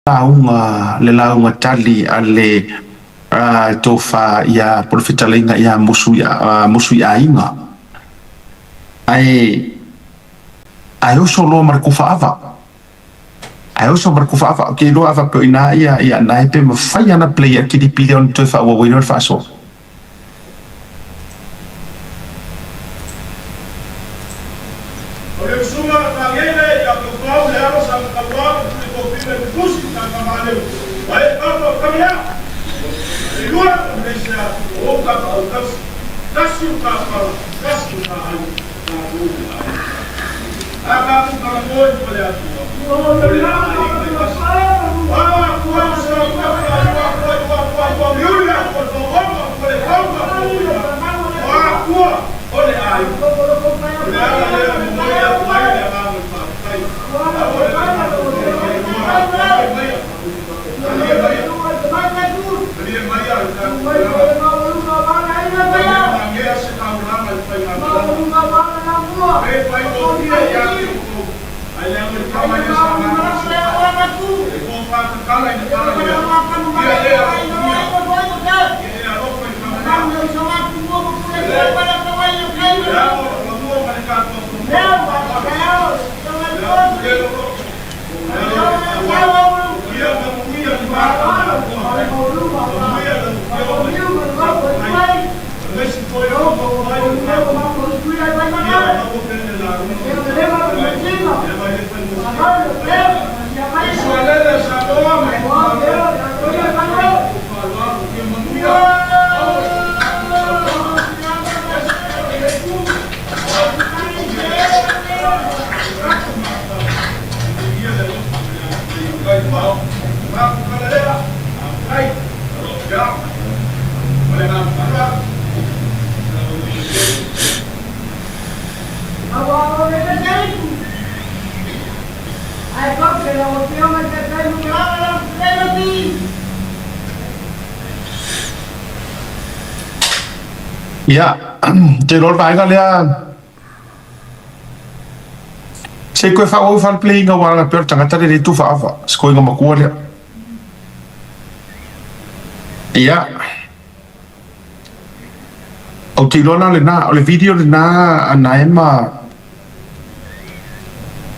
Lauga, le lauga tali a le tofa ia po o le fetalaiga ia Musuiaiga, ae ae oso loa ma le kufa ava, ae oso ma le kufa ava. Ou te iloa a faapea o i ina ia Anae pe mafai lava ona play le kilipi lea ona toe faaauauina le faasoa. O le usuga a Taniele ia Taufau le alo sa Mataua le pule tofina i Tutusi sa Tamaleu ma e papa o Taliao. O le lua o Malaysia o ou tapaau tausi, tasi o ta fala, tasi o ta aiga, tatou o aiga. A tatou talanoa i Faleatua, o le aiga e tasi. O a atua o Samoa, Atua, Atua, Atua, Atua, Miuli, Atua, Toga, Falefauga, o Atua o le aiga. O le ala lea e momoli atu ai le agaga o le faafetai. Aua le Malia maia, malia maia, malia maia le tatou galuega. Ua le magea se taulaga i le faigamalaga. E le faigofie ia te outou, ae leaga o le tama lea sa galulue E tofa tatala i le tala lea, ia e alofagia, ia e alofa i le tama lea. Le amo o le fanua ma le tatou atunuu, le amo le loloto, le alo o le tauala. Ia manuia le matou manuia lau Afioga i le Tamaitai, aemaise foi o le mamalu o le tatou atunuu. Ia maua pea le lauga ma le fetalai, leaga e le faigofie. Uso a lele Samoa ma itumalo, faafetai i la outou faaaloalo. Ia manuia, maua se saunoaga. Ia, ou te iloa le vaega lea se i toe faaauau ifo lava le playing aua leaga pei o le tagata lea e le tufa ava, si toeaina matua lea. Ia, ou te iloa la lena, o le video lena a Naema,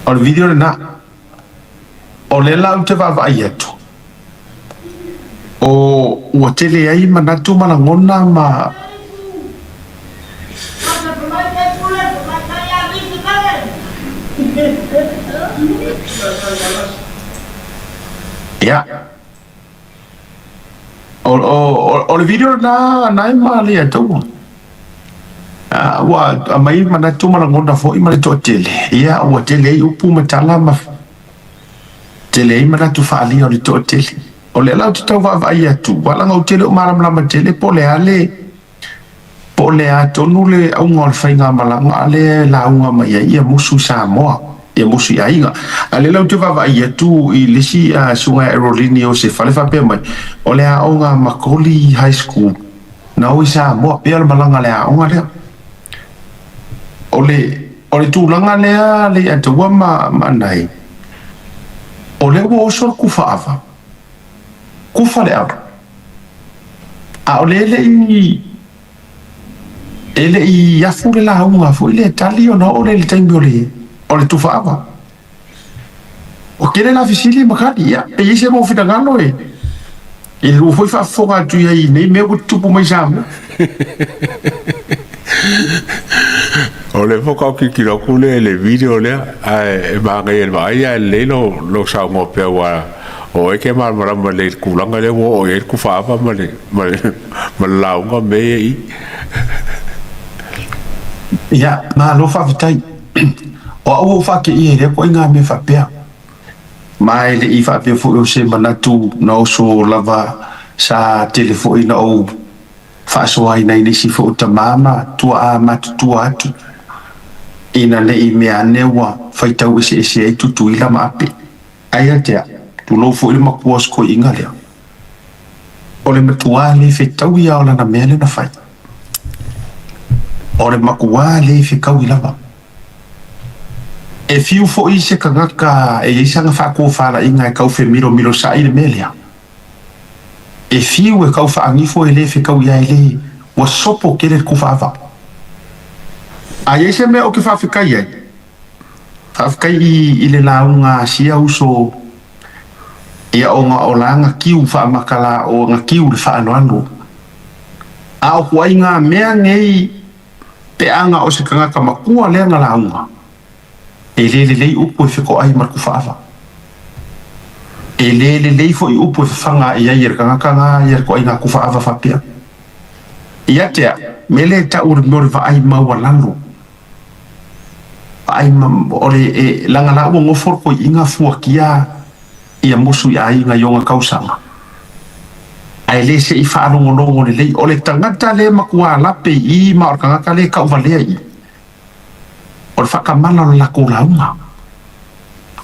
o le video lena. O lea la ou te vaavaai atu, o ua tele ai manatu ma lagona ma. Ia, o, o, o le video lena na e ma le Ataua. Ua aumai manatu ma lagona foi ma le toatele. Ia, ua tele ai upu ma tala ma tele ai manatu faaalia o le toatele. O lea la ou te tau vaavaai atu, aua leaga ou te le o malamalama tele po o le a le Po o le a tonu le auga o le faigamalaga a lea e lauga mai ai ia musu i Samoa, ia musu i aiga. A lea la ou te vaavaai atu i le isi susuga ia Erolini o se fale faapea mai, o le aoga Makoli High School na o i Samoa, pei o le malaga a le aoga lea. O le, o le tulaga lea Leiataua ma Anae, o lea ua oso le kufa ava, kufa le ava. A o lea e le i e le i afu le lauga foi lea e tali ona oo lea i le taimi o le o le tufa ava. Ua tele la fesili ma tali, ia pe i ai se lua finagalo e i le lua foi faafofoga atu i ai i nei mea ua tutupu mai i Samoa. O lea foi tau tilotilo atu le i le video lea, ae e manaia i le vaai ae lelei lou saunoa pea aua O oe e te malamalama lelei i le tulaga lea ua oo i ai le tufaava ma le, ma le, ma le lauga mea ia i i. Ia, malo faafetai. O au ua ou faateia i lea ituaiga mea faapea. Ma e le i faapea foi o se manatu na oso lava sa tele foi na ou faasoaina i nisi foi o tama ma tuaa matutua atu ina ne i mea ane ua faitau eseese ai Tutuila ma Ape. Ai ia te au, tulou foi le matua o si toeaina lea. O le matuā le fetaui lava o lana mea lea na fai. O le matuā le fetaui lava. E fiu foi se tagata e i ai sana faatofalaiga e tau femilomilosaʻi le mea lea. E fiu e tau faagifo e le fetaui ai le ua sopo tele le tufaava. A i ai se mea ou te faafetai ai, faafetai i le lauga a sia uso ia ona o la na tiu faamata la o na tiu le faaaloalo. A o ituaiga mea nei pe a na o se tagata matua lea na lauga, E le lelei upu e fetoai ma le tufaava. E le lelei foi upu e fafaga i ai e le tagata la ia le toaiga tufaava faapea. Ia te au, me le tau o le mea o le vaai maualalo. Vaai ma, o le, e, leaga la ua nofo le toeaina fuatia ia musu i aiga i ona tausaga. Ae le se i faalogologo lelei. O le tagata le matua lape i i ma o le tagata le tauvalea i i. O le faatamala o le latou lauga.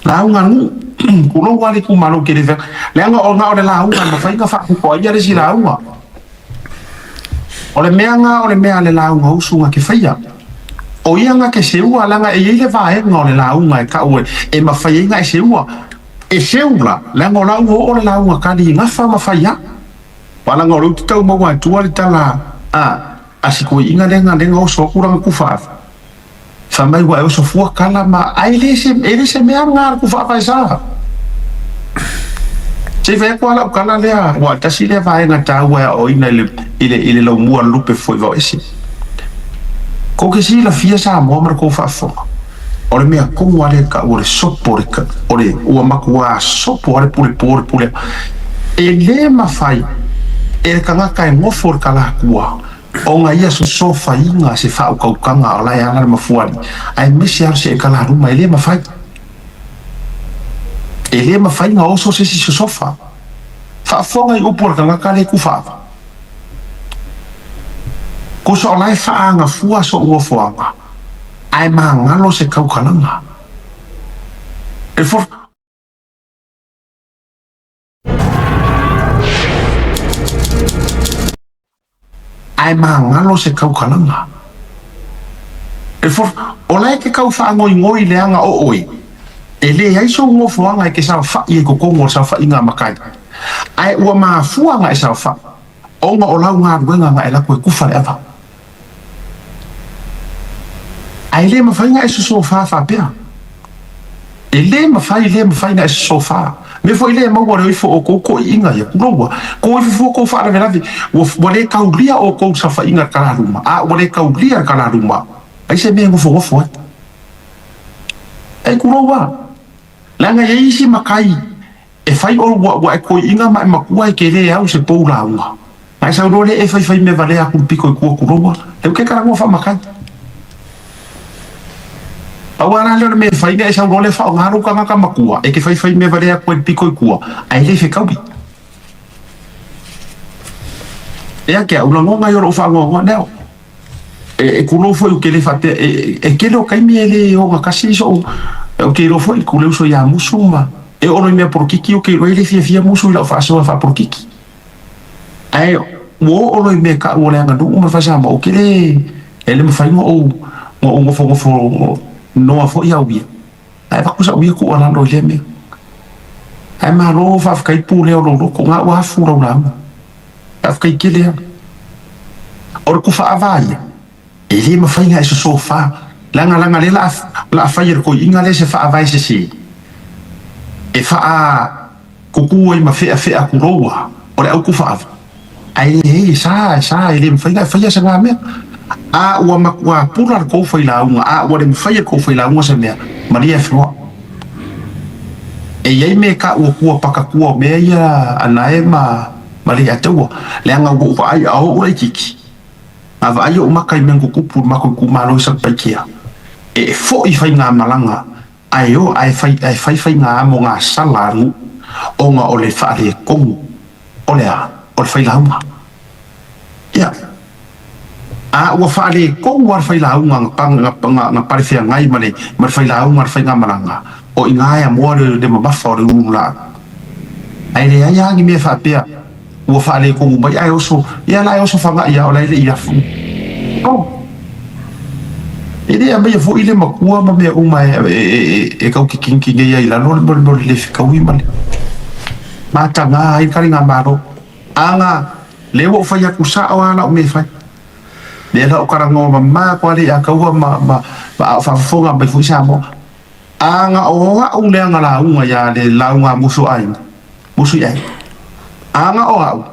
Lauga nuu. Tulou lava le itumalo tele fea. Leaga o na o le lauga e mafai ona faapupo ai ia le isi lauga. O le mea na o le mea a le lauga usu na te faia. O ia na te seua leaga e i ai le vaega o le lauga e tau e mafai ai na e seua. E seu la, leaga o la ua oo le lauga tali i gafa ma fai a. Aua leaga o lea ou te tau maua atua le tala a. A si toeaina lea na lea na oso atu lana tufaava, fai mai ua e oso fua kala ma ae le se e le se mea lena a le tufaava e sa. Se i fai atu lava lau tala lea, aua tasi lea vaega taua e aoaoina i le i le i le laumua o le lupe foi vao ese. Kou te silafia Samoa ma le kou faafofoga, o le mea tonu lava lea e tau o le sopo o le o le ua matuā sopo lava le pule po le pule e le mafai e le tagata e nofo i le kalatua ona ia sosofaina se faautautaga o la e ala le mafuali aemaise lava o se ekalaluma e le mafai e le mafai ona oso se isi sosofa. Faafofoga i upu a le tagata lea e tufaava. Tusa o la e faaagafua so'u nofoaga ae magalo se tautalaga. E Ae magalo se tautalaga. E O la e te tau faagoigoi leaga o oe, e leai sou nofoaga e te saofa'i ai totonu o le saofa'iga a matai, ae ua mafua na e saofa'i ona o lau galuega na e latou e kufa le ava. Ae le mafai na e sosofa faapea. E le mafai, le mafai na e sosofa. Mea foi lea e maua le oifo o kou toeaiina ia, tuloua, kou oifo fua kou faalavelave, ua, ua le taulia outou saofaiga i le kalaluma, a ua le taulia le kalaluma, ai se mea e nofonofo ai. Ei, tuloua, leaga e i ai isi matai E fai ʻoe ua ua e koiʻina ma e makua e ke lē au se pou lauga. Ma e saunoa lē e faifai mea valea aku le piko i kua kuloua. Leu ke kalagoa faamakai. Pau a la lea o le mea e fai lea e saunoa lea faaaoga lou tagata makua e ke faifai mea valea aku ai le piko i kua ae le fekaui. Ea ke au lagona ia o lou faanoanoa lea. E kulou foi ou te le faapea, e tele o taimi e le ogatasi so'u, ou te iloa foi ku le uso iā musu ma e oo loa i mea polokiki ou te iloa e le fiafia musu i la'u faasoa faapolokiki. Ae ua oo loa i mea ka'u o le aganuu ma le faa-Samoa ou te le, e le mafai ona ou, ona ou nofonofo noa foi au ia. Ae avatu sa'u ia tuualalo i lea mea. Ae malo faafetai pule o lou loto, na ua afu lau lauga. Faafetai tele lava. O le tufaava ia, e le mafai ona e sosofa, leaga leaga lea la la fai e le toeaina lea se faavae sese e faakuku ai ma feafea tulou a o le au tufaava. Ae leai, e sa, e sa, e le mafai ona e faia se na mea. A ua matua pula le tou failauga, a ua le mafai e le tou failauga se mea, malie e feoai. E i ai mea e taua tua pakatua o mea ia a nae ma ma Leiataua, leaga ua ou vaai a o ou laitiiti, a vaai ou maka i mea na tutupu i le matou itumalo i Satupaitea, e foi faigamalaga ae o ae fai ae fai faiga amo gasala a nuu ona o le faaletonu o le a? O le failauga. Ia. A ua faaletonu lava le failauga na na na palefeagai ma le ma le failauga a le faigamalaga, o i ina e amoa le le mamafa o le ululaau. Ae leai lava ni mea faapea ua faaletonu mai ae oso, ia la e oso faga'i lava o la e le i afu. Oh. E le aumaia foi le matua ma mea uma e tau kikigikinei ai i lalo le mea o le le fetaui ma le mataga ai le taligamalo. Aga lea ua ou fai atu sao lava lau mea e fai. Lea la ou talanoa mama atu lava le ia Taua ma ma a o faafofoga mai foi Samoa. Aga o au lea na lauga ia le lauga a Musu Aiga, Musu i Aiga. Aga o au,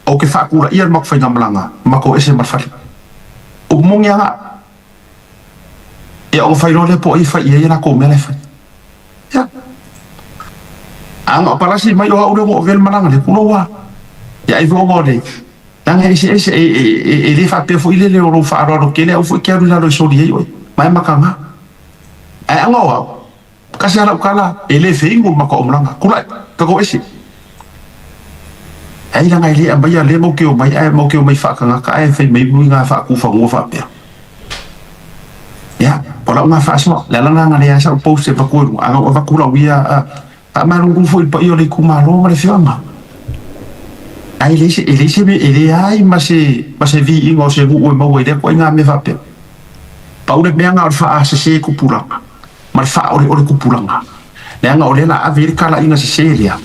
ou te faatulaia le matou faigamalaga, matou ese ma le fale. Upu moni aga au. Ia ona fai loa lea po o ai e fai i ai a latou mea la e fai. Ia. Aga o palasi mai o au lea ua ou avea le malaga lea, tulou lava. Ia ai foi ona o le leaga e eseese, e le faapea foi lele o lou faaaloalo tele au foi e te alu i lalo e soli ai oe, ma e mataga. Ae aga o au, tasi lava lau tala, e le feinu le matou aumalaga. Tulai, tatou ese. Ai leaga e le aumaia lea matou te omai ae matou te omai faatagata ae fai mai uiga faatufanua faapea. Ia, o lau na faasoa, le ala lena na leai ai sau post e avatu i luga, a na ou avatu lau ia faamalulu foi i le paia o le itumalo ma le afioaga. Ae leai se, e leai se mea, e leai ma se, ma se viiga o se nuu e maua i lea ituaiga mea faapea. Pau le mea na o le faasese tupulaga ma le faaoleole tupulaga, leaga o lea o le a ave i ai le talaiga sese lea,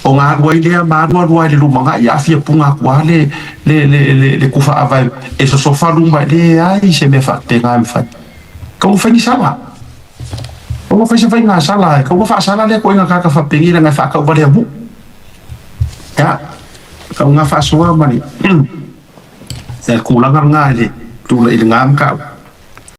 ona alu ai lea ma alu alu lava i le lumanai, aafia puna atu lava le, le, le, le, le tufa ava e sosofa luma, e leai se mea faapena e mafai. Tau na fai ni sala. Tau na fai se faiga sala, e tau na faasala lea ituaiga tagata faapenei leaga e faatauvalea nuu. Ia, tau na faasoa ma le, le tulaga lena i le, i le mataupu.